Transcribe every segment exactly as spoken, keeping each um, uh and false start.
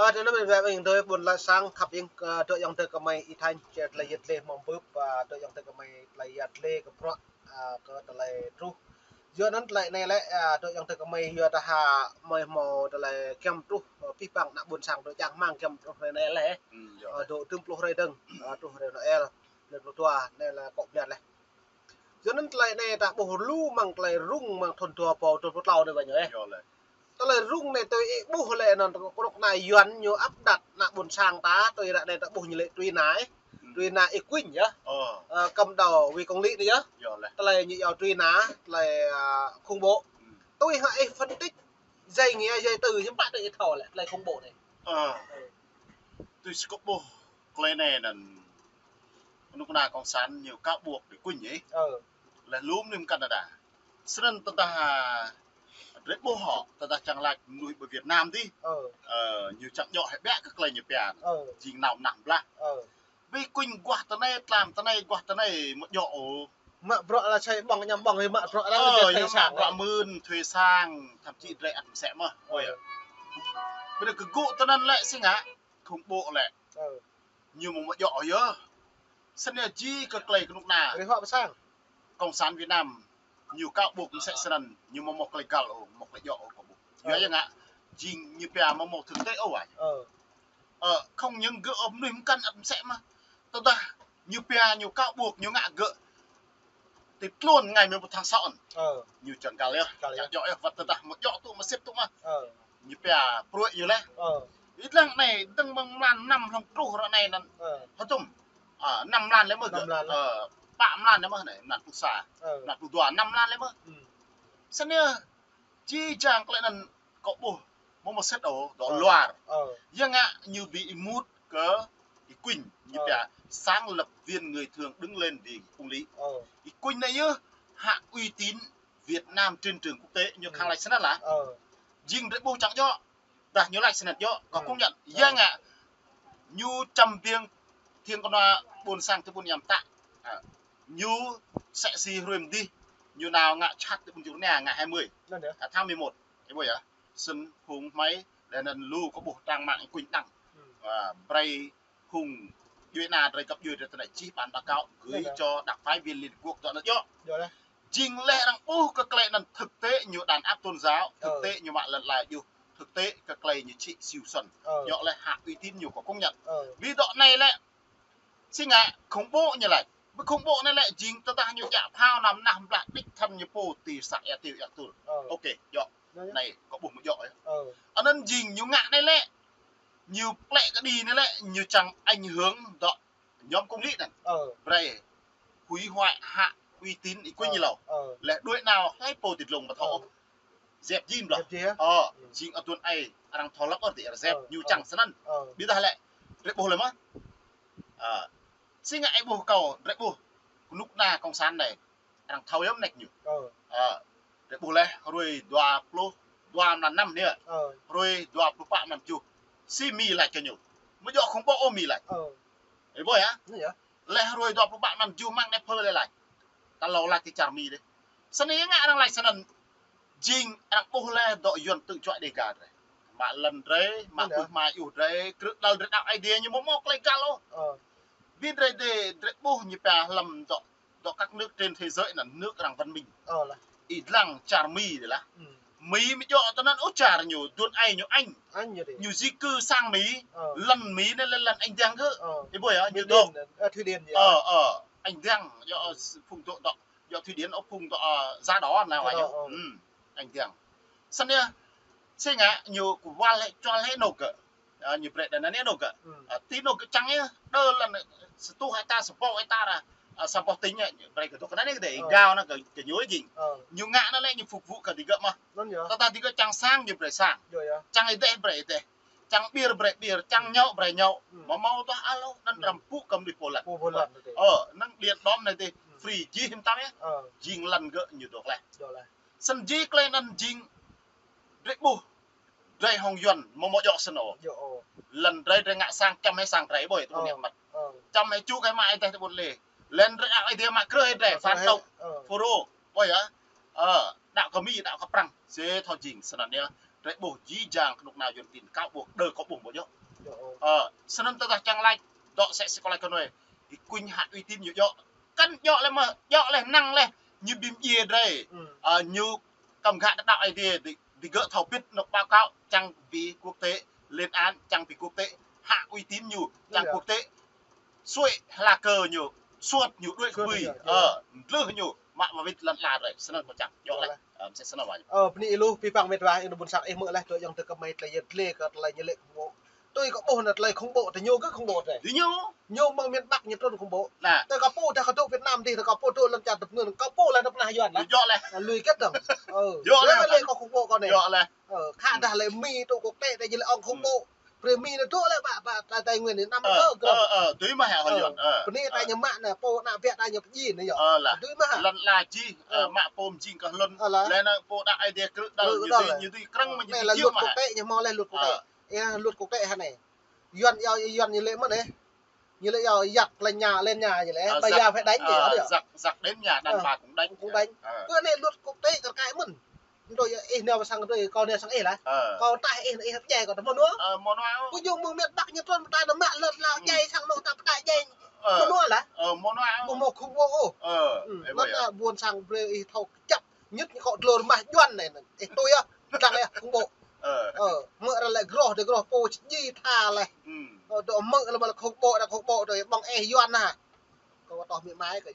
Ơ, tơlơi mĭn wai ƀing tui ƀôn lan sang khăp ing, ơ, dŏ ayŏng adơi gơmơi ih thanh, či tơlơi yăt lĕ mơ̆ng bưp, ơ, dŏ ayŏng adơi gơmơi tơlơi yăt lĕ kơ bruă, ơ, kơ tơlơi truh. Yua anŭn tơlơi anai lĕ, ơ, dŏ ayŏng adơi gơmơi yua dah hă mơi hmâo tơlơi giăm truh, ơ, pih păng ană ƀôn sang dŏ čang rơmang giăm truh hrơi anai lĕ. Hmm, yơh. Ơ, dŏ tơm pluh hrơi dơ̆ng, ơ, truh hrơi Noel, lĕ pluh dua, anai lĕ kŏ blan lĕ. Yua anŭn tơlơi anai ta ƀuh lu mơ̆ng tơlơi rŭng mơ̆ng thun dua rơbâo dua pluh klâo anai ƀă ñu, ơ. Yơh lĕ. Tơlơi rŭng anai tui ih ƀuh lĕ anŭn kơnuk kơna Yuan ñu áp đặt ană ƀôn sang ta, tui ră anai ta ƀuh ñu lĕ truy nã, ơ. Hmm. Truy nã Y Quynh yơh. Ơ. Ơ, cầm đầu vì công lý anai yơh. Yơh lĕ. Tơlơi ñu iâu truy nã, tơlơi, ơ, khủng bố. Hmm. Tui hă ih phân tích, djai ñu, djai tui, hiư̆m pă tui ih thâo lĕ, tơlơi khủng bố anai. Ơ. Ơ. Tui sư kơ ƀuh tơlơi anai anŭn kơnuk kơna cộng sản ñu cáo buộc Y Quynh ih. Ơ. Lĕ lŏm ñu mơkăn đa đa. Snăn tơdah drei ƀuh hŏ, tơdah čang lač mơnuih ƀơi Việt Nam dih. Ơ. Ơ, ñu čang djŏ hĭ ƀiă kơ tơlơi ñu pia. Ơ. Jing nao mơnah blah. Ơ. Bi Y Quynh guah tơ anai, tlam tơ anai, guah tơ anai, mă djŏ ôh. Mă bruă lĕ čai ƀơ̆ng ñăm ƀơ̆ng hĭ mă bruă lĕ. Ơ, ñu mă sang bruă mưn, thuê sang, thậm chí drei ăt mơsĕ mơh. Ơ. Ơ, yơh. Ƀiădah kơ gŭ tơ anŭn lĕ si ngă, khủng bố lĕ. Ơ. Ñu mơ̆ mă djŏ yơh. Snăn yơh jing kơ tơlơi kơnuk kơna. Rơhŏ pơ sang. Cộng sản Việt Nam, ñu cáo buộc mơsĕ snăn, ñu mơ̆ mâo tơlơi găl ôh, mâo tơlơi djŏ ôh kơ ƀuh. Ơ. Yua ya ngă, jing ñu pia mơ̆ mâo thực tế ôh wai. Ơ. Ơ, không những gơ̆ ôh mơnuih mơkăn ăt mơsĕ mơh. Tơdah ñu pia, ñu cáo buộc, ñu ngă gơ̆. Tĭt tluôn ngày mười một tháng sáu anŭn. Ơ. Ñu čang găl yơh. Găl yơh. Čang djŏ yơh, wăt tơdah mă djŏ tŭ mơsĕ tŭ mơh. Ơ. Ñu pia pruĕ ñu lĕ. Ơ. Ih lăng anai, dơ̆ng mơ̆ng mlan năm hlŏng truh ră anai anŭn. Ơ. Hơdôm. Ơ, năm mlan lĕ mơh. Năm mlan lĕ. Ơ, pă mlan lĕ mơh anai, mlan pluh sa. Ơ. Mlan pluh dua, năm mlan lĕ mơh. Hmm. Snăn yơh, jih jang tơlơi anŭn kơ ƀuh, mơ̆ mơsĕ ôh, dŏ luar. Ơ. Ơ. Ya ngă ñu bi ih mŭt kơ Y Quynh, ñu pia sáng lập viên người thượng đứng lên vì công lý. Ơ. Y Quynh anai yơh, hă uy tín Việt Nam trên trường quốc tế, ñu khăng lač snăn lah. Ơ. Jing drei ƀuh čang djŏ, dah ñu lač snăn djŏ, kâo công nhận. Ơ. Ya ngă, ñu čăm biêng thiêng kơnua ƀôn sang tơ ƀôn yăm tă. Ơ. Ñu sĕ si hrơi mơ̆ng dih, ñu nao ngă jhat tơ ƀôn Jur Nia ngày hai mươi. Anŭn yơh. Ơ, tháng mười một. Ih ƀuh yơh. Snăn phung hmei, lĕ anŭn lu kơ ƀuh trang mạng Y Quynh đăng. Hmm. Ơ, brei phung djuai ania drei găp djuê drei tơlơi čih bản báo cáo gửi cho đặc phái viên Liên Hợp Quốc dŏ anŭn djŏ. Djŏ lĕ. Jing lĕ arăng ƀuh kơ tơlơi anŭn thực tế ñu đàn áp tôn giáo, thực tế ñu mă lŏn lai djuh, thực tế kơ tơlơi ñu čih siu săn. Ơ. Djŏ lĕ hă uy tín ñu kâo công nhận. Ơ. Bi dŏ anai lĕ, si ngă khủng bố ñu lač. Bi khủng bố anai lĕ jing tơdah ñu djă phao nao mơnah blah đĭ tơhan ñu pô ti să Ea Tiêu Ea Tur. Ơ. Ok, djŏ. Anai kâo ƀuh mơ̆ djŏ yơh. Ơ. Anŭn jing ñu ngă anai lĕ. Ñu plĕ kơđi anai lĕ, ñu čang ảnh hưởng dŏ nhóm công lý anŭn. Ơ. Brei hủy hoại hă uy tín Y Quynh ñu hlâo. Ơ. Lĕ đuaĭ nao hlơi pô ti dlông ƀu thâo. Ơ. Djep jing blah. Djep jing. Ơ, jing aduôn ai arăng thâo lăp ôh ti djep. Ơ. Ñu čang snăn. Ơ. Ƀiădah lĕ, drei ƀuh lĕ mơh. Ơ. Si ngă ih ƀuh kâo, drei ƀuh. Kơnuk kơna cộng sản anai. Arăng thâo yơh mơneč ñu. Ơ. Ơ, drei ƀuh lĕ, hrơi dua pluh dua mlan năm anai. Ơ. Hrơi dua pluh pă mlan tơjuh. Si Mi lač kơ ñu. Mơ̆ djŏ khủng bố ôh Mi lač. Ơ. Ih ƀuh yơh? Anai yơh. Lĕ hrơi dua pluh pă mlan tơjuh mơ̆ng anai phơ lĕ lač. Ta hlâo lač ti čar Mi dih. Snăn yơh ngă arăng lač snăn. Jing arăng ƀuh lĕ dŏ Yuan tơ̆ng čuă Đêga drei. Mă lŏn drei, mă ƀuh mă yua drei, krư̆ đăl drei đăo Aê Diê ñu mơ̆ mâo tơlơi găl ôh. Ơ. Bi drei dê, drei ƀuh ñu pia hlăm dŏ dŏ các nước trên thế giới anŭn nước arăng văn minh. Ơ lah. Ih lăng čar Mi dih lah. Hmm. Mi mơ̆ djŏ tơ anŭn ôh čar ñu, aduôn ai ñu Anh. Anh ñu dih. Ñu di cư sang Mi, ơ, lŏn Mi anai lĕ lŏn Anh Diang gơ̆. Ơ. Ih ƀuh yơh, ñu dŏ. Thụy Điển, ơ, thụy điển yơh. Ơ, ơ, Anh Diang, djŏ, ơ, phung dŏ dŏ, dŏ Thụy Điển, ơ, phung dŏ, ơ, da đỏ anai wa ñu. Ơ. Hmm, Anh Diang. Snăn yơh, si ngă ñu kơ wăl hĕ, čuăl hĕ anŏ gơ̆. Ơ, ñu brei đa anai anŏ gơ̆. Hmm. Ơ, ti anŏ gơ̆ čang yơh, đơ lŏn sa rơtuh hektar, sa rơbâo hektar, ơ, sa boh tỉnh yơh, ñu brei kơ dŏ kơ anai kơ dih, ơ, gao anai kơ, kơ ñu jing. Ơ. Ñu ngă anai lĕ ñu phục vụ kơ digơ̆ mơh. Anŭn yơh. Tơdah digơ̆ čang sang ñu brei sang. Yơh, yơh. Čang ih dêh brei ih dêh. Čang beer brei beer, čang, hmm, nhậu brei nhậu. Hmm. Mơ̆ mâo tơl ôh, anŭn, hmm, arăng pŭ kơ mơnuih pô lăt. Pô lăt anai dih. Ơ, anŭn điện đóm anai dih, hmm, free jih hiư̆m tam yơh. Ơ. Jing lŏn gơ̆ ñu dŏ leh. Dŏ leh. Snăn jih tơlơi anŭn jing drei ƀuh. Drei hŏng Yuan mơ̆ mâo djŏ snăn ôh. Djŏ ôh. Lŏn drei drei ngă sang čăm hĕ sang drei ƀơi tơƀôn, ơ, ih mă. Ơ. Čăm hĕ čuk hĕ mă ih dêh tơƀôn lĕ. Lŏn drei đăo Aê Diê mă krư̆ hĕ drei, phản động, ơ, FULRO. Ƀơi yơh. Ơ, đăo kơ Mi, đăo kơ Prăng. Sĭt thâo jing snăn yơh. Drei ƀuh jih jang kơnuk kơna Yuan tin, kâo ƀuh, đơ kâo ƀuh ƀu djơ̆. Ơ, snăn tơdah čang lač, dŏ sĕ si kâo lač kơ nuê. Ih kuñ hă uy tín ñu djơ̆. Kăn djơ̆ leh mơh, djơ̆ leh năng leh, ñu bi mdjiê drei. Ơ, ñu kăm gah tơdăp Aê Diê, di, di gơ̆ thâo bĭt nŏk báo cáo, čang bi quốc tế lên án, čang bi quốc tế, hă uy tín ñu, čang quốc tế. Suê hla kơ ñu, suôt ñu đuĕ kơ bui, ơ, mdlưh ñu, mă mơwĭt lăn ala drei, snăn kâo čang, djơ̆ leh. Ơ, msĕ snăn wa ñu. Ơ, bơni ih lu, pih păng mĕt wa, ih ƀuôn sang ih mơ̆ leh, tui yŏng tơ kơ mơi tlei yơh tlei kơ tlei ñu lĕ khủng bố. Tui kâo ƀuh anăn tlei khủng bố, tơ ñu kơ khủng bố drei. Ñu. Ñu mơ̆ng miền Bắc ñu trŭn khủng bố. Tơ kâo pô dah kâo dŏ Việt Nam dih, tơ kâo pô dŏ lăn čar tơpngưn, kâo pô leh tơ pnah Yuan leh. Djơ̆ leh. Ơ, lui kết dong. Ơ, djơ̆ leh. Lĕ kâo khủng bố kâo anei. Djơ̆ leh. Ơ, khă dah lĕ Mi tơ quốc tế, dah ñu lĕ ŏng khủng bố. Brei Mi anăn dŏ lĕ ƀă, ƀă, ta Tây Nguyên anei năm ơ, ơ, ơ, dưi mơh hă, ơ, Yuan, ơ, bơni ta ñu mă anei, pô ană biă ta ñu pơjing anei yơh. Ơ, lah. Dưi mơh hă. Lăn ala jih, ơ, mă pô mjing kơ hlŭn. Ơ, lah. Leh anăn pô đăp Aê Diê krư̆ đăl, ñu dưi, ñu dưi krơ̆ng mơ̆ ñu dưi čiêm mơh hă. Luật quốc tế ñu mâo leh luật quốc tế. Ơ. Ơ, luật quốc tế hă anei. Yuan, Yuan, Yuan ñu lĕ mơ̆ anei. Ñu lĕ yua giặc lên nhà, lên nhà ñu lĕ, ơ, bây giờ phải đánh, giặc, ơ, giặc đến nhà đàn bà cũng đánh. Cũng đánh. Ơ. Kơ anei luật quốc tế kơ kăi mơ̆n. Tui ih nao sang tui kâo nao sang ih lah. Ơ. Kâo taih ih, ih djai kâo tơ mơnuă. Ơ, mơnuă. Kơ ñu mơ̆ng miền Bắc ñu trŭn ta nao mă lăn ala djai sang anôk ta pơtă djai. Ơ. Mơnuă lah. Ơ, mơnuă. Ƀu mâo khủng bố ôh. Ơ, ơ, ƀuôn sang brei ih thâo kơjăp. Ñŭt ñu kơ dlô rơmah Yuan anei. Ih tui yơh, dlăng yơh, khủng bố. Ơ. Ơ, mơ̆ arăng lĕ groh, dê groh pô čih djai tha leh. Ơ, dŏ mơ̆ lĕ mă lĕ khủng bố, dah khủng bố, dŏ ƀơ̆ng ih Yuan nah. Kâo ƀu tŏ mĭ mai kơ.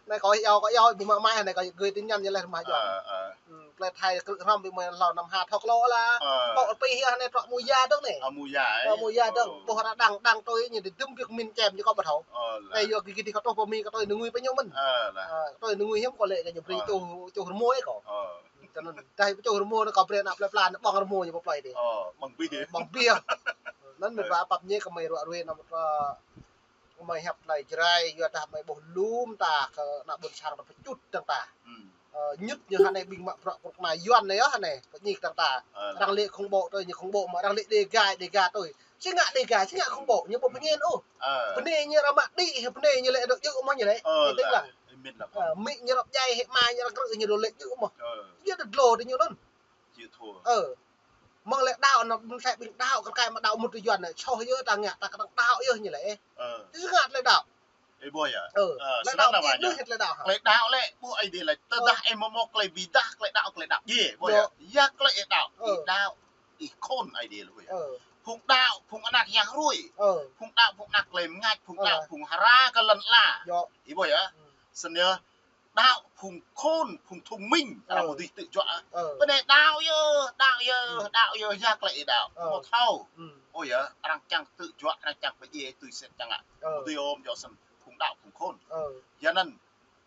Anei kâo yua, kâo yua, ƀu mă mai, anei kâo gửi tin nhắn ñu leh rơmah Yuan. Ơ, ơ. Tlei Thái krư̆ hrăm ƀing mơi hlâo năm ha thŏk lŏ lah. Ơ. Pô pih yơh anei trŏ mơyă dơ̆ng anei. Ơ, mơyă, ơ. Mơyă dơ̆ng. Ơ. Ƀuh arăng đăng, đăng tui ñu dưi dŭm biă min čem ñu kâo ƀu thâo. Ơ, lah. Anei yua kơ gih dih kâo tŏ pơ Mi kâo tui nơngui pơ ñu mơ̆n. Ơ, lah. Ơ, tui nơngui hiam kâo lĕ kơ ñu brei čuh, čuh rơmô ih kâo. Ơ. Tui anăn, dah čuh rơmô anăn kâo brei ană plei pla anăn ƀơ̆ng rơmô ñu pơ plei dih. Ơ, ƀơ̆ng bih. Ƀơ̆ng bih. Anăn mĭt wa pap ñu kơ mơi ruă ruê anăn mơ̆ Mơi hiăp tlei Jrai, yua dah mơi ƀuh lŏm ta kơ ană ƀuôn sang ta pơčŭt dơ̆ng ta. Ơ, ñŭt ñu hă anei ƀing mă bruă kơnuk kơna Yuan anei yơh hă anei, pơñik dơ̆ng ta. Ơ, lah. Arăng lĕ khủng bố tui ñu khủng bố mơ̆, arăng lĕ Đêga, Đêga tui. Si ngă Đêga, si ngă khủng bố, ñu ƀu pơñen ôh. Ơ. Bơnê ñu arăng mă đĭ, bơnê ñu lĕ dŏ djơ̆ mơ̆ ñu lĕ. Ơ, ih tĭng lah. Ơ, mĭ ñu rŏp djai, hĕ mai ñu arăng krư̆ ñu dŏ lĕ djơ̆ mơ̆. Ơ. Ñu dŏ dlô tơ ñu anăn. Ơ. Mơ̆ng lĕ đăo anăn, mơ̆ng sĕ ƀing đăo, kơ kăi mă đăo mŭt tơ Yuan anei, soh yơh ta ngă, ta kơnơ̆ng đăo yơh ñu lĕ. Ơ. Tơ si ngă tlei đăo. Ih ƀuh yơh. Ơ, tlei đăo mơ̆ ñu. Tlei đăo hă? Tlei đăo lĕ, ƀuh Aê Diê lĕ, tơdah ih mơ̆ mâo tlei bi dah, tlei đăo, tlei đăo djai, ƀuh yơh. Yua tlei ih đăo, ih đăo, ih khôn Aê Diê lĕ, ƀuh yơh. Phung đăo, phung anak Yang Hrui. Phung đăo, phung anak tlei mngač, phung đăo, phung hra kơ lăn ala. Ih ƀuh yơh. Snăn yơh. Đăo phung khôn, phung thông minh, arăng ƀu dưi tơjuă. Ơ. Pơ anei đăo yơh, đăo yơh, đăo yơh, yua tlei ih đăo. Ơ. Mâo thâo. Ơ yơh, arăng čang tơjuă, arăng čang pơdjai tui sĕt čang ngă. Ơ. Ƀu dưi ôh, yua snăn phung đăo phung khôn. Ơ. Yua anăn,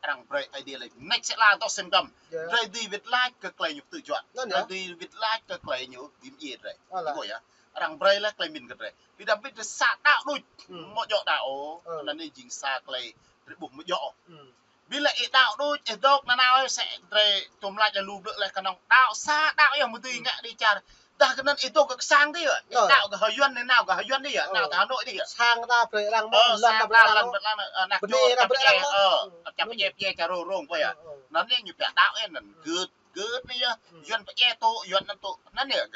arăng brei Aê Diê lĕ, neč sĕ la dŏ sem găm. Yơh. Drei dưi wĭt lač kơ tlei ñu tơjuă. Anăn yơh. Drei dưi wĭt lač kơ tlei ñu bi mdjiê drei. Ơ, lah. Ih ƀuh yơh. Arăng brei lĕ tlei mĭn kơ drei. Bi dah bĭt drei sa đăo đôč. Ơ. Mâo djŏ đăo ôh. Ơ. Anăn anei jing sa tlei drei ƀuh mâo djŏ. Ơ. Bi lĕ ih đăo đôč, ih dôk nanao sĕ drei tŭm lač lĕ lu blư̆ lĕ kơnơ̆ng đăo, sa đăo yơh mơ̆ dưi ngă dih čar. Dah kơnơ̆ng ih dôk kơ sang dih yơh. Ih đăo kơ Hà Yuan dih, nao kơ Hà Yuan dih yơh, nao kơ Hà Nội dih yơh. Sang ta brei arăng mơ̆, lăn ta brei arăng mơ̆. Bơnê ta brei arăng mơ̆. Ơ, čăm pơdjai pơdjai čar rông rông ƀuh yơh. Anăn anei ñu pia đăo anăn, gưt, gưt anei yơh. Yuan pơdjai tŭ, Yuan anăn tŭ, anăn yơh.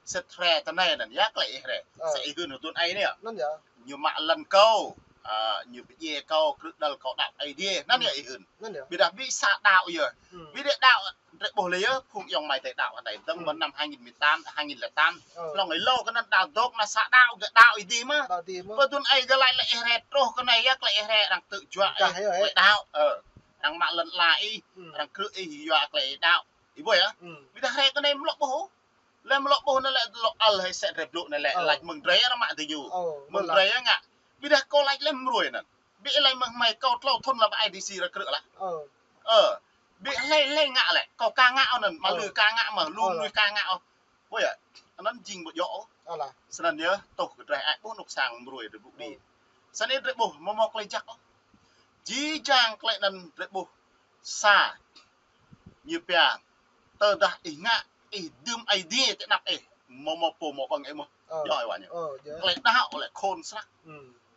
Sĕt hre tơ anei anăn, yua tlei ih hre. Sĕ ih hưn hơdun ai anei yơh. Anăn yơh. Ñu mă lăn kâo, ơ, ñu pơdjai kâo, krư̆ đăl kâo đăo Aê Diê, anăn yơh ih hưn. Anăn yơh. Bi dah bi sa đăo yơh. Bi dah đăo, drei ƀuh lĕ yơh, phung ayŏng amai drei đăo hơtai dơ̆ng mơ̆ng năm hai nghìn mười tám, hai nghìn lẻ tám. Hlŏng ih lâo kơ anăn đăo dôk anăn sa đăo, gơ̆ đăo ih dih mơ̆. Đăo dih mơ̆. Pơ anăn ai gơ̆ lač lĕ ih hre truh kơ anei yơh, tlei ih hre arăng tơjuă, ih, tlei đăo. Ơ. Arăng mă lăn ala ih, arăng krư̆ ih yua tlei ih đăo. Ih ƀuh yơh. Bi dah hre kơ anei mlŏk ƀuh. Lĕ mlŏk ƀuh anăn lĕ lŏk ăl hĕ sĕ drei blŭ anăn lĕ, lač mơ̆ng drei arăng mă tơ ñu. Mơ̆ng drei yơh ngă. Bi dah kâo lač lĕ mrui anăn. Bi lač mơ̆ng hmei kâo tlâo thŭn lăm I D C arăng krư̆ lah. Ơ. Bi hlei hlei ngă lĕ, kâo ka ngă anăn, mă lui ka ngă mơ̆, lu lui ka ngă ôh. Ƀuh yơh, anăn jing ƀu djŏ ôh. Snăn yơh, tơdah kơ drei ai ƀuh anôk sang mrui drei ƀuh đĭ. Snăn drei ƀuh, mâo mâo tlei jăk ôh. Jih jang tlei anăn drei ƀuh sa. Ñu pia, tơdah ih ngă, ih dưm Aê Diê ti anăp ih, mâo mâo pô mâo ƀơ̆ng ih mơ̆. Ơ. Djŏ ih wa ñu. Ơ, djŏ. Tlei đăo lĕ khôn snăk.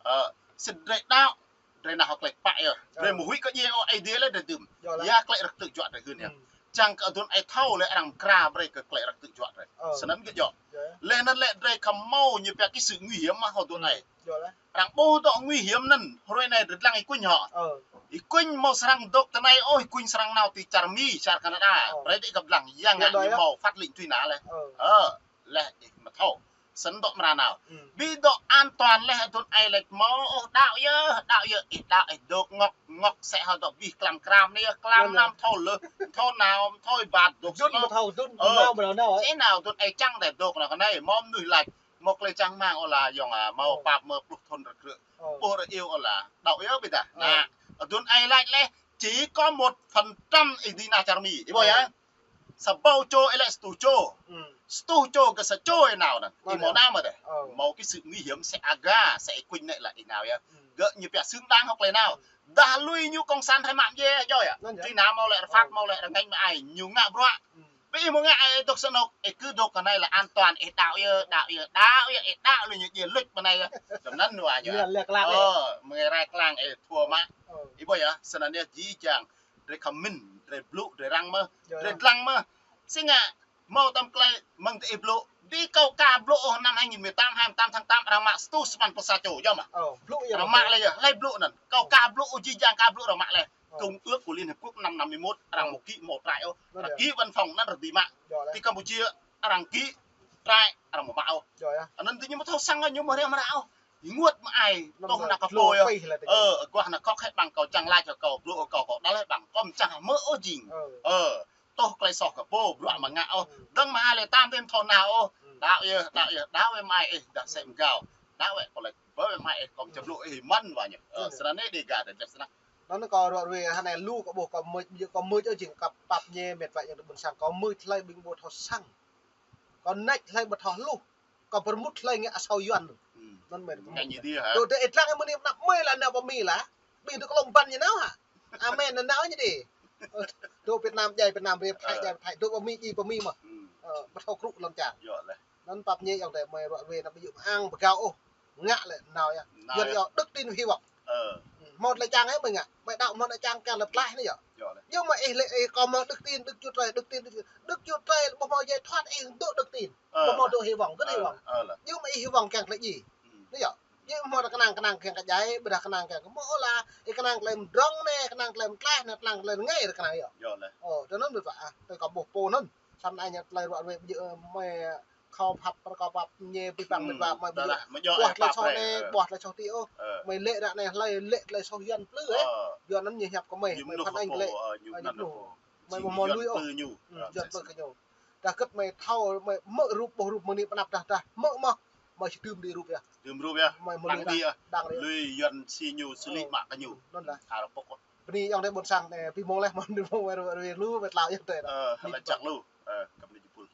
Ơ, sĭt drei đăo, drei nao hŏk tlei pă yơh. Ơ. Drei mơ̆ huĭ kơ djai ôh Aê Diê lĕ drei dưm. Djŏ lah. Yua tlei arăng tơjuă drei hưn yơh. Čang kơ adun ai thâo lĕ arăng kra brơi kơ klĕ răk tŭ juă drơi. Ơ. Snăn kơ djŏ. Djŏ. Leh anăn lĕ drơi khăm mâo ñu pia kơ sự nguy hiểm mă hŏ adun ai. Djŏ leh. Arăng ƀuh dŏ nguy hiểm anăn, hrơi anai drơi dlăng Y Kuñ hŏ. Ơ. Y Kuñ mâo srăng dôk ti anai, ôh, Y Kuñ srăng nao ti čar Mi, čar Canada. Ơ. Brơi dih kơ dlăng, yang ngă ñu mâo phát lệnh truy nã leh. Ơ. Ơ, leh ih mă thâo. Snăn dŏ mra nao. Ƀiă dŏ an toàn leh adun ai lĕ mâo, ôh, đăo yơh, đăo yơh, ih đăo, ih dôk ngŏk, ngŏk sĕ hŏ dŏ ƀĭ klam kram anai, klam năm thâo leh, thâo nao, thâo ih ƀat dôk. Dŭn mă thâo, dŭn mă nao, nao, ơ. Sĕ nao adun ai čang đe dôk nao kơ anai, mâo mnuih lač, mâo klei čang hmăng ôh lah, yŏng a, mâo pap mâo pluh thŭn rơkrư̆. Ơ. Ƀuh rơ iêu ôh lah, đăo yơh ƀiă dah. Ơ. Nă, adun ai lač leh, chỉ có một phần trăm ih dưi nao čar Mi. Ih ƀuh yơh. Sa ƀâo čô ih lĕ sa êtuh čô. Sa êtuh čô kơ sa čô ih nao anăn. Ih mâo nao mơ̆ dih. Ơ. Mâo kơ sự nguy hiểm sĕ aga, sĕ Y Kuñ anai lah ih nao yơh. Gơ̆ ñu pia xứng đáng hŏ klei nao. Dah lui ñu cộng sản hai mă mdjiê djŏ yơh. Truy nã mâo lĕ, rơphạt mâo lĕ, rơngêñ mă ai, ñu ngă bruă. Ƀiă ih mâo ngă ai dôk sa anôk, ih kơ dôk kơ anai lah an toàn, ih đăo yơh, đăo yơh, đăo yơh, ih đăo lui ñu djiê luč pơ anai yơh. Tơnăn wa ñu. Ơ, mơ̆ng rai klang ih thua mă. Ih ƀuh yơh, snăn yơh jih jang. Drơi khăm mĭn, drơi blŭ, drơi răng mơh, drơi dlăng mơh. Sĭt ngă, mâo tăm klei mơ̆ng tơ ih blŭ. Ƀiă kâo ka blŭ ôh năm hai nghìn mười tám, hai mươi tám tháng tám, arăng mă sa êtuh sapăn pluh sa čô, djŏ mơh. Arăng mă leh yơh, hlei blŭ anăn. Kâo ka blŭ ôh jih jang ka blŭ arăng mă leh. Công ước của Liên Hiệp Quốc năm năm mươi mốt, arăng mâo kĭ mâo trại ôh. Arăng kĭ văn phòng anăn arăng dưi mă. Ti Campuchia, arăng kĭ trại, arăng mâo mă ôh. Anăn tơ ñu mâo thâo săng ñu mâo rĕ mă ră ôh. Ih ƀuh mă ai, tŏh nao kơ pô yơh. Ơ, aguah nao khŏk hĕ ƀăng kâo čang lač kơ kâo, blŭ kơ kâo, kâo đăl hĕ ƀăng, kâo mơčang hmư̆ ôh jing. Ơ, tŏh klei soh kơ pô, bruă mă ngă ôh. Dơ̆ng mă hai lĕ tam tơm thâo nao ôh. Đăo yơh, đăo yơh, đăo wĕ mă ai ih, dah sĕ mgao. Đăo wĕ kâo lač, bơ wĕ mă ai ih, kâo mơčang blŭ ih mơ̆n wa ñu. Ơ, snăn anei Dega dih, snăn. Anăn kâo ruă ruê, hơnai lu kâo ƀuh, kâo mưč, kâo mưč ôh jing kơ pap ñe mĕt wa yang tơ ƀuôn sang, kâo mưč hlei ƀing ƀu thâo săng. Kâo nač hlei ƀu thâo hluh. Kâo pơrmŭt hlei ngă asâo Yuăn. Anăn mĕt. Ngă ñu dih hă? Tơ ih dlăng mơ̆ng anei pnăp mơi lah nao pơ Mi lah. Ƀing tơ klông ƀăn ñu nao hă? Amen, nao ñu dih. Ơ, dŏ Việt Nam djai Việt Nam, rĕp Thái djai Thái, dŏ pơ Mi djai pơ Mi mơh. Ơ, ƀu thâo krŭ lŏn čar. Djŏ leh. Anăn pap ñe ayŏng adei mơi ruă ruê nao ƀu djơ̆ mơang pơgao ôh. Ngă lĕ nao yơh. Nao yơh. Yuăn yơh, đức tin và hy vọng. Ơ. Mâo tơlơi čang ai mơi ngă. Mơi đăo mâo tơlơi čang kiăng lĕ tlaih anei yơh. Djŏ leh. Yơh mơi ih lĕ ih kâo mâo đức tin, Đức Chúa Trời, đức tin, Đức Chúa Trời ƀu mâo giải thoát ih dŏ đức tin. Ơ. Ƀu mâo dŏ hy vọng, gơ̆t hy vọng. Ơ, ơ leh. Yơh mơi ih hy vọng kiăng tơlơi djai. Anei yơh. Yơh mâo kơnang kơnang kiăng kơ djai, ƀiă dah kơnang kiăng kơ mâo lah, ih kơnang tơlơi mdrŏng anei, kơnang tơlơi mtlaih anei, kơnang tơlơi rơngai ră kơnang yơh. Djŏ leh. Ơ, tơ anăn ƀiă dah, tơ kâo ƀuh pô anăn. Samơ̆ anei tơlơi ruă ruê ƀu djơ̆ mơi khâo pap, pơr khâo pap ñe ƀing ƀăng mĕt wa mơi ƀu djơ̆. Ƀuah tơlơi soh anei, ƀuah tơlơi soh ti ôh. Mơi lĕ ră anei hlei lĕ tơlơi soh Yuăn plư ơ. Yuăn anăn ñu hiăp kơ mơi, mơi phăn Anh lĕ. Ñu mơnuih. Mơi ƀu mâo lui ôh. Yuăn plư kơ ñu. Dah gơ̆t mơi thâo, mơi hmư̆ rup, ƀuh rup mơ̆ng anei pnăp dah, dah hmư̆ mơh. Mơi či dưm đĭ rup yơh. Dưm rup yơh. Mơi mâo lui dah, lui Yuăn si ñu sưli mă kơ ñu. Anăn lah. Bơni ayŏng adei ƀuôn sang anei, ƀing mơ̆ng leh, mơ̆ng anei mơ̆ng mơi ruă ruê lu, mơi tlao ayŏng adei. Ơ, hlei čang lu. Ơ, kăm ni jipul.